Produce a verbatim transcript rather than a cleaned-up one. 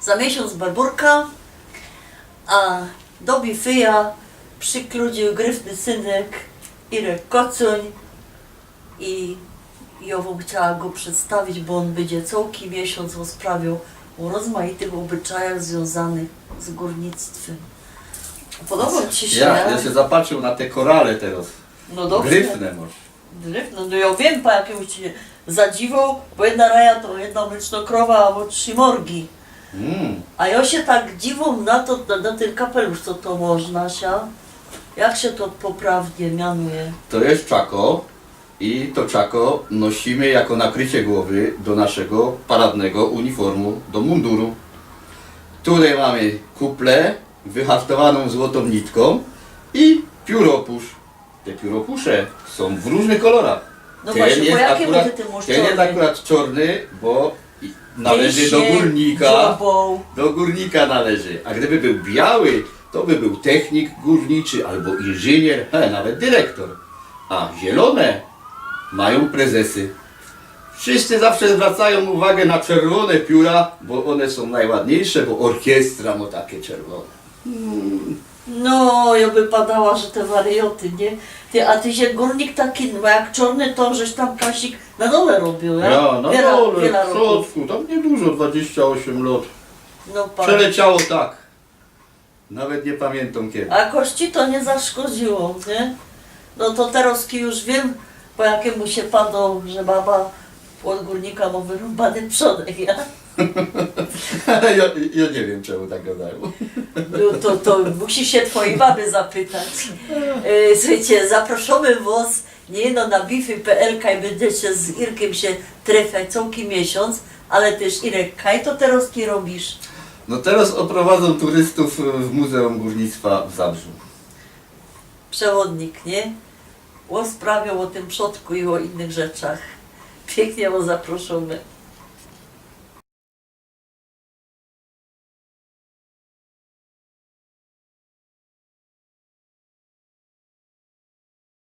Za miesiōnc Barburka, a do bifyja przikludziōł gryfny synek Irek Kocuń i jŏ bych chciała go przedstawić, bo ôn bydzie cołki miesiōnc rozprawiŏł ô rozmajtych ôbyczajach zwiōnzanych z gōrnictwym. Podobŏ ci sie? Ja, ja sie zapatrził na te korale teroz. No dobrze. Gryfne może. Gryfne, no jŏ wiym, po jakiymuś sie zadziwoł, bo jedna raja to jedna mlyčno krowa abo trzi morgi. Mm. A jŏ sie tak dziwōm na to, na, na tyn kapelusz, co to można, sia? Jak sie to poprawnie mianuje? To je czako i to czako nosimy jako nakrycie głowy do naszego paradnego uniformu, do munduru. Tutaj mamy kuple wyhaftowaną złotą nitką i pióropusz. Te pióropusze są w różnych kolorach. No właśnie, po jakimu ty, ty masz Ten jest czarny? Akurat czarny, bo i- należy do Tyś się górnika. Dziobą. Do górnika należy. A gdyby był biały, to by był technik górniczy albo inżynier, he, nawet dyrektor. A zielone mają prezesy. Wszyscy zawsze zwracają uwagę na czerwone pióra, bo one są najładniejsze, bo orkiestra ma takie czerwone. No, jŏ by padała, że te warioty, nie? Ty, a ty sie górnik taki, no jak czarny, to żeś tam kasik na dole robił, ja? Ja, na Wiela, dole, wiela w roków. Przodku, tam niedużo, dwadzieścia osiem lat. No patrz. Przeleciało tak. Nawet nie pamiętam kiedy. A jakoś ci to nie zaszkodziło, nie? No to teroz już wiym, po jakimu sie padŏ, że baba ôd górnika ma wyrōmbany przodek, ja? Ale ja, ja nie wiem, czemu tak gadają. No to, to musisz sie twojij baby zapytać. E, słuchejcie, zaprŏszōmy wŏs, nie no, na bify pe el, kaj bydziecie z Irkym sie trefiać cołki miesiōnc, ale tyż, Irek, kaj to teroz ty robisz? No teraz oprowadzam turystów w Muzeum Górnictwa w Zabrzu. Przewodnik, nie? Rozprawiōł ô tym przodku i ô innych rzeczach. Piyknie wŏs zaprŏszōmy.